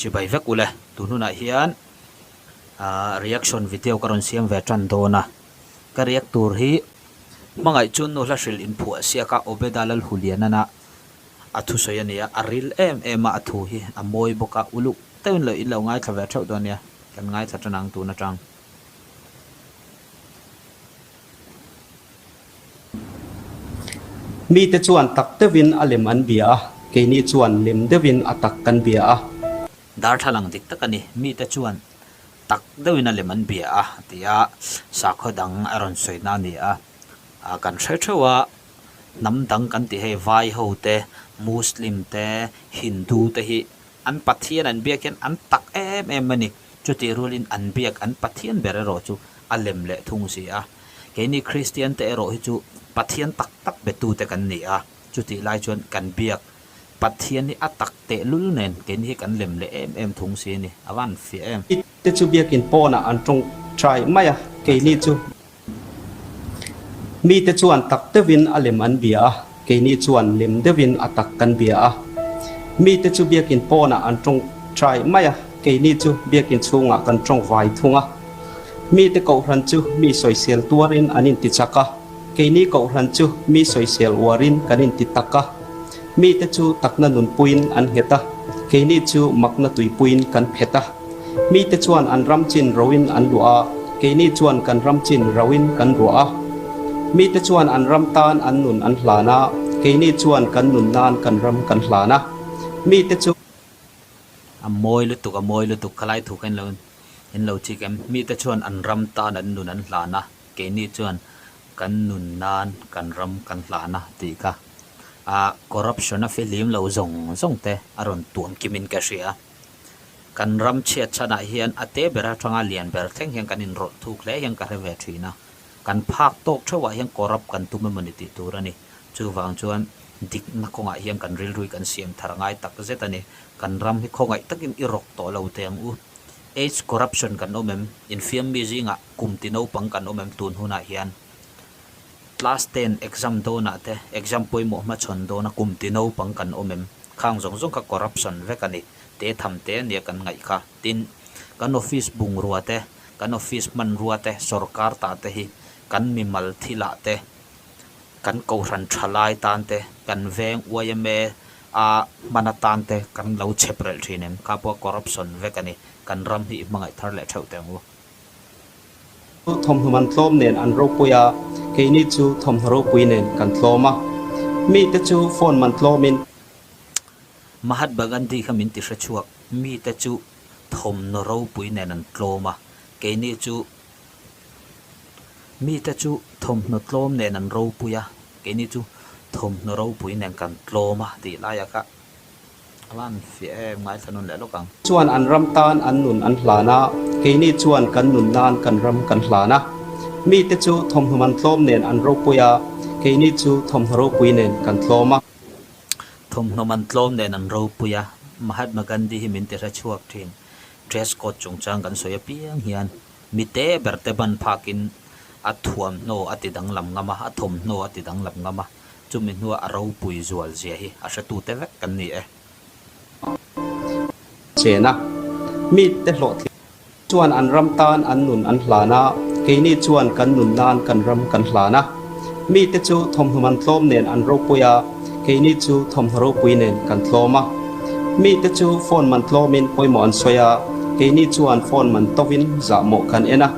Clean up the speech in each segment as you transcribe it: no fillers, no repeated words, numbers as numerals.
Chibai vek ule, tun hunah hian reaction video ka rawn siam ve tan dawn a, ka react tur hi hmangaih chu nu hla hrilh inphuah siak a Obeda Lalhulianana a thusawi a ni a, a ril em em a a thu hi a mawi bawk a, uluk deuhin lo in lo ngaithla ve theuh dawn nia, kan ngaithla tan ang tun atang. Mite chuan tak deuhin a lem an bia a, keini chuan lem deuhin a tak kan bia a. Darthlalang dik tak a ni, mite chuan tak deuhin a lem an bia a ti a, sakhaw dang a rawn sawina a ni a, kan hre theuh a, hnam dang kan tih hei vai ho te, Muslim te, Hindu te hi An Pathian an biak hian an tak em em a ni. Chutih rualin an biak an Pathian ber erawh chu a lem leh thung si a. Keini Kristian te erawh hi chu Pathian tak tak betute kan ni a. Chutih lai chuan kan biak Pathian hi a tak tehlul nen keini hi kan lem leh em em thung si a ni. A van fiah em. Te chu biakin pawnah an tawngtai mai a, keini chu. Mite chuan tak deuhin a lem an bia a, keini chuan lem deuhin a tak kan bia a. Mite chu biakin pawnah an tawngtai mai a, keini chu biakin chhungah kan tawngvai thung a. Mite kohhran chu mi sawisel tuarin an inti chak a, keini kohhran chu mi sawisel uarin kan inti tak a. Mite chu takna nunpuiin an nghet a, keini chu makna tuipuiin kan phet a. Mite chuan an ram chin roin an luah a, keini chuan kan ram chin roin kan ruah a. Mite chuan an ram tan an nun an hlan a, keini chuan kan nun nan kan ram kan hlan a. Mite chu. A mawi lutuk, a mawi lutuk, khalai thu kha in lo in lo chik em? Mite chuan an ram tan an nun an hlan a, keini chuan kan nun nan kan ram kan hlan a tih kha. A corruption a fihlim lo zawng zawng te a rawn tuam kimin ka hria. Kan ram chhiat chhanah hian a te ber atanga lian ber thleng hian kan inrawlh thuk hle hian ka hre ve thin a. Kan phak tawk theuhah hian corrupt kan tum emaw ni tih tur a ni. Chuvang chuan dikna kawngah hian kan rilru hi kan siam thar ngai tak zet a ni. Kan ram hi khawngaih takin i rawk tawh lo teh ang u. Age corruption kan awm em? Infiam mi zingah kum ti naupang kan awm em tun hunah hian? Class ten exam dawnah te, exam pawimawh hmachhawn dawna kum ti naupang kan awm em? Khang zawng zawng kha corruption vek a ni. Te tham te ania kan ngaih kha. Tin, kan office bungrua te, kan office hmanrua te, sorkar ta te hi kan mimal thilah te, kan kohhran tha lai tan te, kan veng yma a hman atan te kan lo chhep relh thin em? Kha pawh corruption vek a ni. Kan ram hi i hmangaih thar leh theuh teh ang u. Thawmhnaw man tlawm nen an ropui a, keini chu thawmhnaw ropui nen kan tlawm a. Mite chu phone man tlawmin. Mahatma Gandhi kha min ti hre chhuak, mite chu thawmhnaw ropui nen an tlawm a, keini chu mite chu thawmhnaw tlawm nen an ropui a, keini chu thawmhnaw ropui nen kan tlawm a tih laia kha. A van fiah em, ngaithla nun leh lawk ang. Chuan an ram tan an nun an hlan a, keini chuan kan nun nan kan ram kan hlan a. Mite chu thawmhnaw man tlawm nen an ropui a, keini chu thawmhnaw ropui nen kan tlawm a. Thawmhnaw man tlawm nen an ropui a, Mahatma Gandhi hi min ti hre chhuak thin. Dress code chungchang kan sawi apiang hian mi te ber te ban phakin a thuamhnaw a ti danglam ngam a, a thawmhnaw a ti danglam ngam a. Chumi hnua a ropui zual zia hi a hretute vek kan ni e. Chen a, mite hlawhtling chuan an ram tan an nun an hlan a, keini chuan kan nun nan kan ram kan hlan a. Mite chu thawmhnaw man tlawm nen an ropui a, keini chu thawmhnaw ropui nen kan tlawm a. Mite chu phone man tlawmin pawimawh an sawi a, keini chuan phone man tovin zahmawh kan en a.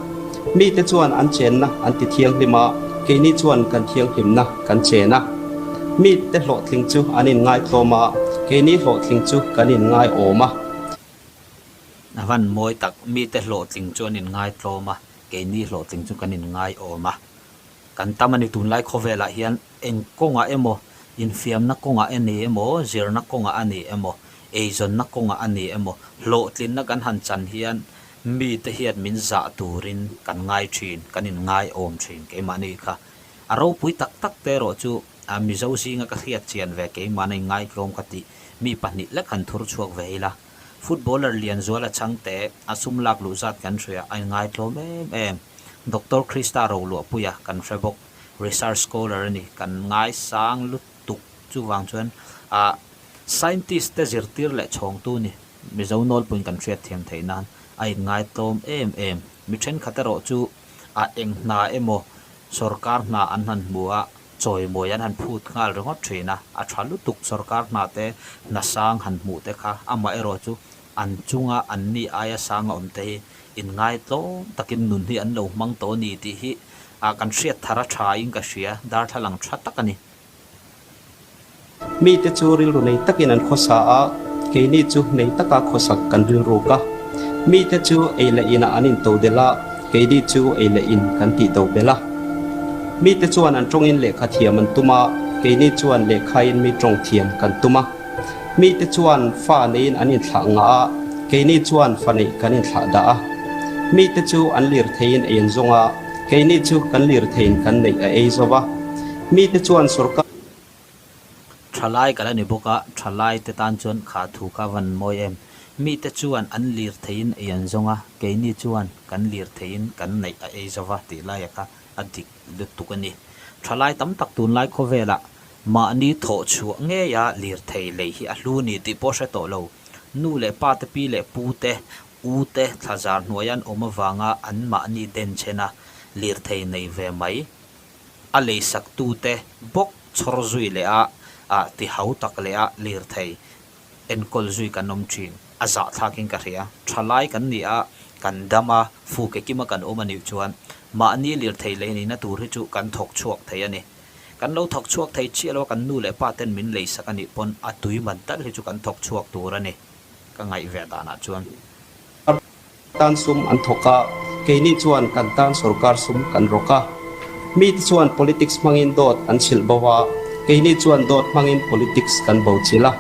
Mite chuan an chenna an ti thianghlim a, keini chuan kan thianghlimna kan chen a. Mite hlawhtling chu an inngaitlawm a, keini hlawhtling chu kan inngaiawm a. A van mawi tak, mite hlawhtling chu an inngaitlawm a, keini hlawhtling chu kan inngaiawm a. Kan tam a ni tunlai khawvelah hian eng kawngah emaw, infiamna kawngah a ni emaw, zirna kawngah a ni emaw, eizawnna kawngah a ni emaw, hlawhtlinna kan han chan hian mite hian min zah turin kan ngai thin, kan inngaiawm thin keimahni kha. A ropui tak tak te erawh chu Mizo zinga ka hriat chian ve keimahna inngaitlawm ka tih mi pahnih lek han thur chhuak ve ila. Footballer Lianzuala chhangte a sum lak luh zat kan hria a inngaitlawm em em. Doctor Krista Roluahpuia kan hre bawk, research scholar a ni, kan ngaisang lutuk. Chuvang chuan ah scientist te zirtir leh chhawngtu ni. Mizo nawlpuiin kan hriatthiam theih nan a inngaitlawm em em. Mi thenkhat erawh chu a eng hna emaw sorkar hna an han hmu a, chawimawi an han phut nghal ringawt thin a, a tha lutuk sorkar hna te hna sang han hmuh te kha amaherawh chu an chunga an ni aia sang a awm te hi inngaitlawm takin nun hi an lo hmang tawh a ni tih hi kan hriat thar a tha in ka hria, darthlalang tha tak a ni. Mite chu rilru nei takin an khawsa a, keini chu nei taka khawsak kan rilruk a. Mite chu ei leh inah an into delh a, keini chu ei leh in kan tih do belh a. Mite chuan an tawngin lehkha thiam an tum a, keini chuan lehkhain mi tawng thiam kan tum a. Mite chuan fa neiin an inthlah ngah a, keini chuan fa neih kan inthlah dah a. Mite chu an lirtheiin ei an zawng a, keini chu kan lirtheiin kan neih a ei zo va. Mite chuan sorkar. Thalai ka la ni bawk a, thalai te tan chuan kha thu kha van mawi em. Mite chuan an lir theiin ei an zawng a, keini chuan kan lir theiin kan neih a ei zo va tih laia kha a dik lutuk a ni. Thalai tam tak tunlai khawvelah mahni thawh chhuah ngeia lir thei lei hi a hlu ni tih pawh hre tawh lo. Nu leh pa te pi leh pu te, u te thlazar hnuaia an awm avanga an mahni denchhena lirthei nei ve mai. A leisaktute bawk chhawr zui leh a, ah ti hau tak leh a lirthei enkawl zui kan awm thin. A zahthlakin ka hria. Thalai kan ni a, kan dam a, fuke kima kan awm a nih chuan mahni lirthei lei nihna tur hi chu kan thawk chhuak thei a ni. Kan lo thawk chhuak thei chiah lo a, kan nu leh pa ten min leisak a nih pawn a tui man tal hi chu kan thawk chhuak tur a ni, ka ngaih ve danah chuan. Tan sum an thawk a, keini chuan kan tan sorkar sum kan rawk a. Mite chuan politics hmangin dawt an chhilh bo a, keini chuan dawt hmangin politics kan bo chhilh a.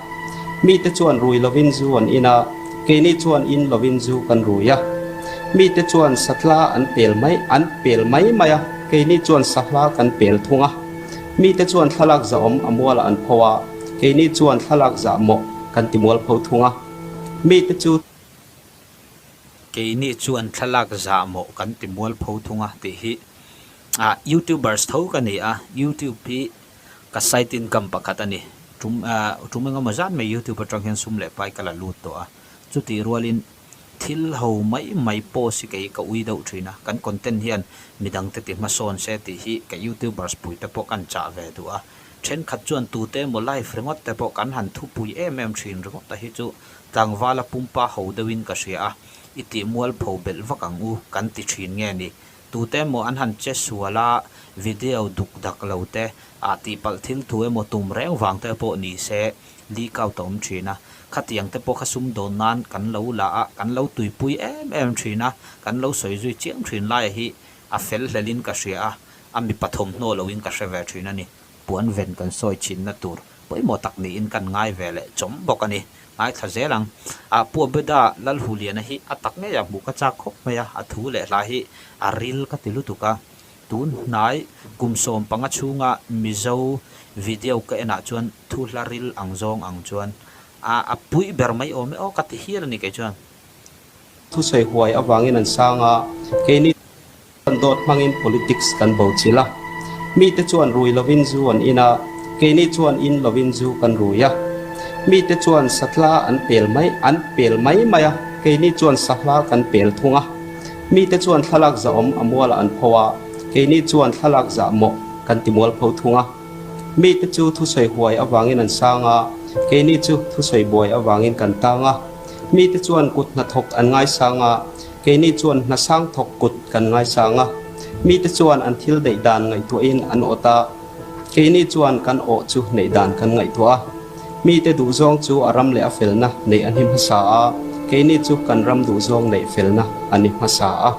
Mite chuan rui lovin zu an in a, keini chuan in lovin zu kan rui a. Mite chuan satla an pel mai an pel mai mai a, keini chuan sahla kan pel thung a. Mite chuan thlalak zahawm a mualah an pho a, keini chuan thlalak zahmawh kan ti mualpho thung a. Mite chu. Keini chuan thlalak zahmawh kan ti mualpho thung a tih hi ah youtubers tho ka ni a, youtube hi ka side income pakhat a ni. Tum ah tum engemaw zat mai youtube atang hian sum leh pai ka la lut tawh a, chutih rualin thil ho mai mai post hi kei ka ui deuh thin a, kan content hian midangte ti hmasawn se tih hi ka youtubers puite pawh kan chah ve duh a, thenkhat chuan tute emaw live ringawt te pawh kan han thupui em em thin ringawt a hi chu Tlangvala pumpa ho deuhin ka hria a, i tih mualpho belh vak ang u kan ti thin nge ni? Tute emaw an han che sual a, video duk dak lo te, ah tihpalh thil thu emaw tum reng vang te pawh ni se, leak out a awm thin a. Khatiang te pawh kha sumdawn nan kan lo la a, kan lo tuipui em em thin a, kan lo sawi zui chiam thin laia hi a fel hlelin ka hria a, a mipa thawmhnaw loin ka hre ve thin a ni. Puan ven kan sawi thinna tur pawimawh tak niin kan ngai ve leh chawm bawk a ni. Ngaithla zel ang. Ah Pu Abeda Lalhuliana hi a tak ngei a hmuh ka chak khawp mai a, a thu leh hla hi a ril ka ti lutuk a. Tun hnai kum 15 chhunga Mizo video ka enah chuan thu hla ril ang zawng ang chuan a a puih ber mai awm e aw ka ti hial a ni kei chuan. Thusawi huai avangin an sang a, keini. Kan dawt hmangin politics kan bo chilh a. Mite chuan rui lovin zu an in a, keini chuan in lovin zu kan rui a. Mite chuan satla an pel mai an pel mai mai a, keini chuan sahla kan pel thung a. Mite chuan thlalak zahawm a mualah an pho a, keini chuan thlalak zahmawh kan ti mualpho thung a. Mite chu thusawi huai avangin an sang a, keini chu thusawi buai avangin kan tang a. Mite chuan kut hnathawk an ngaisang a, Keini chuan hnasang thawk kut kan ngaisang a, mite chuan an thil neih dan ngaihtuahin an awt a, keini chuan kan awh chu neih dan kan ngaihtuah a. Mite duhzawng chu a ram leh a felna neih a ni hmasa a, keini chu kan ram duhzawng neih felna a ni hmasa a.